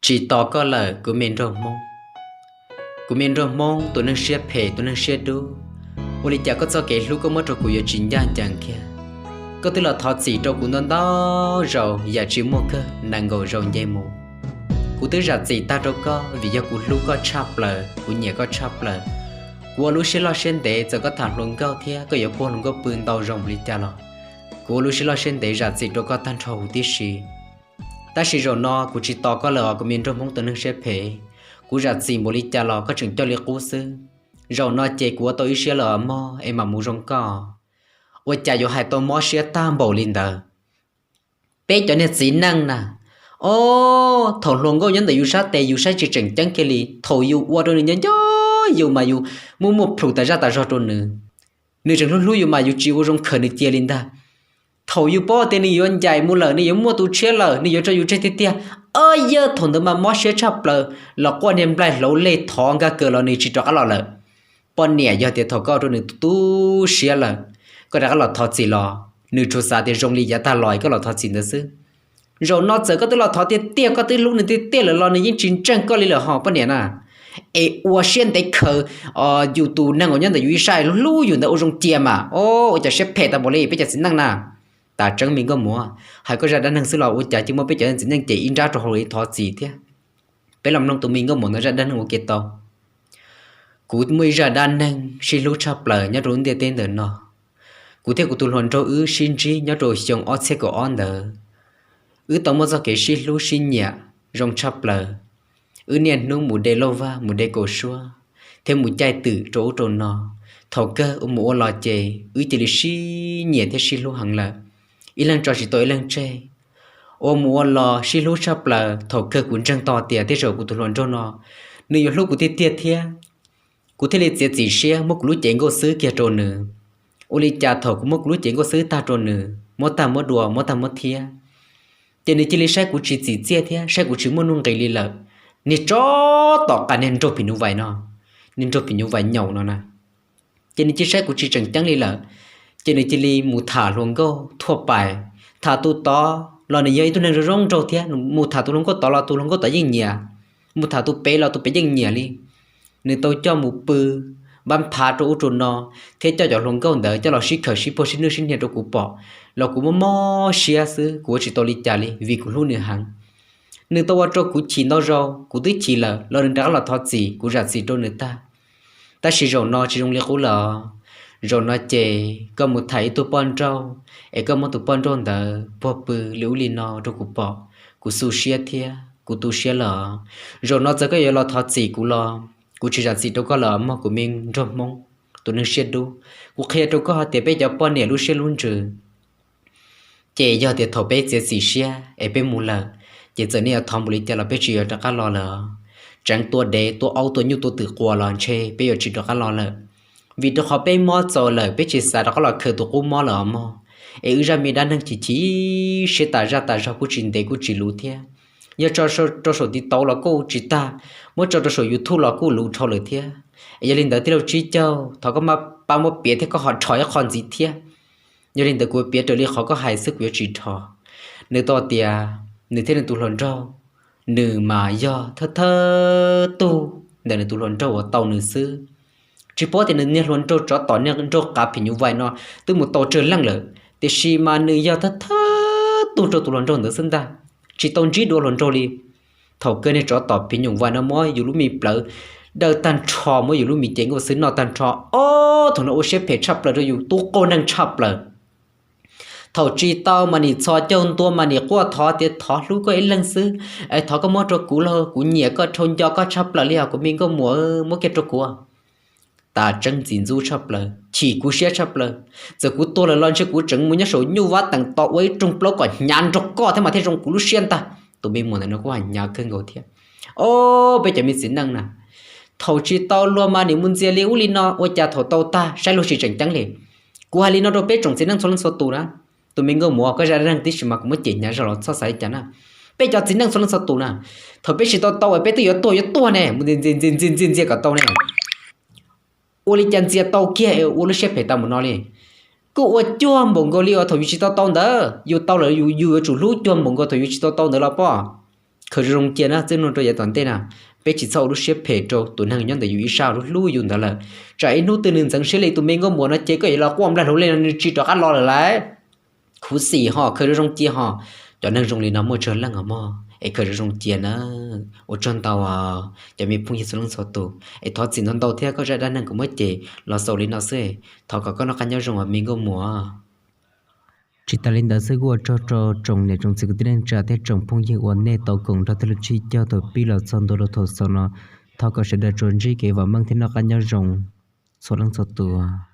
Tsis tos koj lawm kuv me nraug Hmoob. Kuv me nraug Hmoob tus neeg siab phem tus neeg siab dub, ua li cas koj txoj kev hlub koj muab rau kuv yuav tsis ncaj ncees kiag? Koj twb los thov txim rau kuv ntau ntau zaus yam tsis muaj kawg nees nkaum zaus nce mus. Kuv twb zam txim tag rau koj vim yog kuv hlub koj tshaj plaws, kuv nyiam koj tshaj plaws. Kuv ua lub siab loj siab ntev, txawm koj tham hluas nkauj thiab koj yuav puag hluas nkauj pw ntau zaus npaum li cas los kuv ua lub siab loj siab ntev zam txim rau koj tag nrho huv tib si. Tab sis zaum no kuv tsis tos koj lawm os kuv me nraug Hmoob tus neeg siab phem. Kuv zam txim npaum li cas los koj tseem coj li qub xwb. Zaum no ces kuv ua tau ib siab lawm os mog, es mam mus zoo koj. Ua cas yuav hais tau mob siab tag npaum li ntawd? Peb cov niag txiv neej na, o, thaum hluas nkauj nyob ntawm yus sab tes yus saib tsis tseem ceeb kiag li, thaum yus ua rau nws nyob nco yus mas yus muaj muaj plhus tas zaj tas zog rau nws. Nws tseem hlub hlub yus mas yus tsis ua zoo khawm nws cia li ntag. Thaum yus paub tias nws yuav ncaim mus lawm, nws yuav muaj tus tshiab lawm, nws yuav tso yus tseg tiag tiag, o, yawg thaum ntawd mas mob siab tshaj plaws, los quaj niag nplaig hlauv lej thov nkag kaws los nws tsis rov qab los lawm. Poj niam, yog tias thaum koj ua rau nws tu siab lawm, koj rov qab los thov txim los nws tsuas xav tias zoo li yav tag los koj los thov txim ntawd xwb. Zaum no txawm koj twb los thov tiag tiag, koj twb hlub nws tiag tiag lawm los nws yeej tsis ntseeg koj li lawm hos poj niam na. Es ua siab ntev khaws yus tus neeg uas nyob ntawm yus ib sab hlub hlub yus ntawd ua zoo cia mas, o, ua cas siab phem tag npaum li peb cov txiv neej na. Tas tseeb me nkauj muam, hais koj zaj dab neeg xwb los ua cas cia muab peb cov txiv neej ces ib nrab rau hauv li thov txim thiab. Peb los mloog tus me nkauj muam ntawd zaj dab neeg ua ke tau. Kuv muaj ib zaj dab neeg sib hlub tshaj plaws nyob rau lub ntiaj teb ntawm no. Kuv thiab kuv tus hluas nraug wb sib ntsib nyob rau xyoo ob txhiab kaum ob ntawd. Wb tau muaj txoj kev sib hlub sib nyiam zoo tshaj plaws. Wb niaj hnub mus de lauj vaj, mus de kaum suab, thiab mus caij twm rau ub rau no. Thaum kawg ua mus ua los ces wb cia li sib nyiam thiab sib hlub heev lawm, ib leeg tso tsis tau ib leeg tseg. Ua mus ua los sib hlub tshaj plaws, thaum kawg kuv ntseeg tau tias tej zaum kuv tus hluas nraug no nws yuav hlub kuv tiag tiag thiab. Kuv thiaj li txiav txim siab muab kuv lub cev nkauj xwb kiag rau nws. Ua li cas thaum kuv muab kuv lub cev nkauj xwb tag rau nws, muab tag muab dua, muab tag muab thiab, ces nws cia li saib kuv tsis txim txiaj thiab saib kuv tsis muaj nuj nqis li lawm. Niag tsov tom qab niag nraug phim nyuj vais no, niag nraug phim nyuj vais nyaum no na, ces nws cia li saib kuv tsis tseem ceeb li lawm. Ces nws cia li mus tham hluas nkauj thuaj pais. Tham tus tod los nws yog ib tug neeg zoo zoo nraug thiab, mus tham tus hluas nkauj tod los tus hluas nkauj tod yeej nyiam. Mus tham tus pem los tus pem yeej nyiam li. Nws tau coj mus pw npab phav rau ub rau no, thiab coj cov hluas nkauj ntawd coj los sib khawm sib puag sib nwj sib hnia rau kuv pom, los kuv mob mob siab xwb, kuv ua tsis tau li cas li vim kuv hlub nws heev. Nws tau ua rau kuv chim ntau zaus, kuv twb chim lawm los nws rov qab los thov txim, kuv zam txim rau nws tag. Tab sis zaum no tsis zoo li qub lawm. Zaum no ces koj mus tham ib tug poj nrauj, es koj muab tus poj nrauj ntawd puag pw li ub li no rau kuv pom, kuv xu siab thiab kuv tu siab lawm. Zaum no txawm koj yuav los thov txim kuv los kuv tsis zam txim rau koj lawm mog kuv me nraug Hmoob, tus neeg siab dub. Kuv qhia rau koj hais tias peb cov poj niam lub siab lub ntsws ces yog tias thaum peb txiav txim siab es peb mus lawm, ces txawm nej yuav thov npaum li cas los peb tsis yuav rov qab los lawm. Tseev tua dev tua aub tua nyuj tua twm quas los ntshe peb yuav tsis rov qab los lawm. Vim rau qhov peb mob txaus lawm peb tsis xav rov qab los khaws tus qub mob lawm os mog. Es wb zaj me dab neeg chim chim siab tas zaj tas zog kuj tsis ntev kuj tsis luv thiab. Yog tso rau saum TikTok los kuj tsis tag, muab tso rau saum YouTube los kuj luv dhau lawm thiab. Es yog li ntawd tij laug Tsib Caug thov koj maj pab muab piav thiab koj ho rho ib qho ntxiv thiab. Yog li ntawd kuv piav raws li qhov koj hais xwb kuv yuav tsis rho. Nws tau tias nws thiab nws tus hluas nraug, nws mas yog thawj thawj tug ntawm nws tus hluas nraug uas tau nws xwb. Tsis paub tias nws niag hluas nraug tsov tom niag nraug qav phim nyuj vais no twb mus tau tsawg leej lawm, tiam sis mas nws yog thawj thawj tug rau tus hluas nraug ntawd xwb ntag, tsis tau ntsib dua hluas nraug li. Thaum kawg niag tsov tom phim nyuj vais no muab yus lub me plawv dawj tag nrho, muab yus lub me cev nkauj xwb noj tag nrho, ob thaum no ua siab phem tshaj plaws rau yus, tub qaug neeg tshaj plaws. Thaum tsis tau mas nim txhos caug ntua mas nim quaj thov tias thov hlub koj ib leeg xwb, es thov koj muab rau kuv lauj, kuv nyiam koj dhau, nco koj tshaj plaws li os kuv me nkauj muam, muab kiag rau kuv. Tas tseeb ntxim ntxub tshaj plaws, chim kuv siab tshaj plaws. Txawm kuv tuag lawm los ntshe kuv tseem mus nyob saum nyuj vab teem tos ua ib rooj plaub kom hnyav nrog koj thiab mas thiaj zoo kuv lub siab ntag. Tus me muam ntawm no kuj hais hnyav kawg nkaus thiab. O, peb cov me txiv neej na, thaum tsis tau luag mas nim mus ntxias li ub li no, ua cas thaum tau tag saib luag tsis tseem ceeb li. Kuv hais li no rau peb tsoom txiv neej txhua leej txhua tus na, tus me nkauj muam koj zaj dab neeg tib si mas kuv muab cem hnyav zog los txhob xav li cas na. Peb cov txiv neej txhua leej txhua tus na, thaum peb tsis tau tau es peb twb yuav tuag yuav tuag ne, mus ntxias ntxias ntxias ntxias ntxias kom tau ne. Ua li cas ntxias tau kiag es ua lub siab phem tas mus no li. Kuj ua cuag npaum nkaus li uas thaum yus tsis tau tau ntawd, yus tau lawm yus yuav tsum hlub cuag npaum nkaus thaum yus tsis tau tau ntawd los pob. khaws zoo zoo cia na, txij no rau yav tom ntej na, peb tsis txhob ua lub siab phem rau tus neeg nyob ntawm yus ib sab uas hlub yus ntawd lawm. Tsam ib hnub twg nws ntxeev siab li tus me nkauj muam no ces koj yuav los quaj nplag hluv li no nws tsis rov qab los lawm lauj. Khuv xim ho, khaws zoo zoo cia ho. Cov neeg zoo li no muaj tsawg leej os mog, es khaws zoo zoo cia na. Ua tsaug ntau cov me phooj ywg txhua leej txhua tus, es thov txim ntau ntau thiab koj zaj dab neeg kuv muab cem los xaus li no xwb. Thov kom koj noj qab nyob zoo os me nkauj muam. Tsis tas li ntawd xwb kuj ua tsaug rau tsoom niam tsoom txiv kwv tij neej tsa thiab tsoom phooj ywg uas nej tau koom nrog Tij Laug Tsib Caug thaum pib los txog ntua rau thaum xaus no. Thov kom sawv daws tsuas ntsib kev vam meej thiab noj qab nyob zoo txhua leej txhua tus.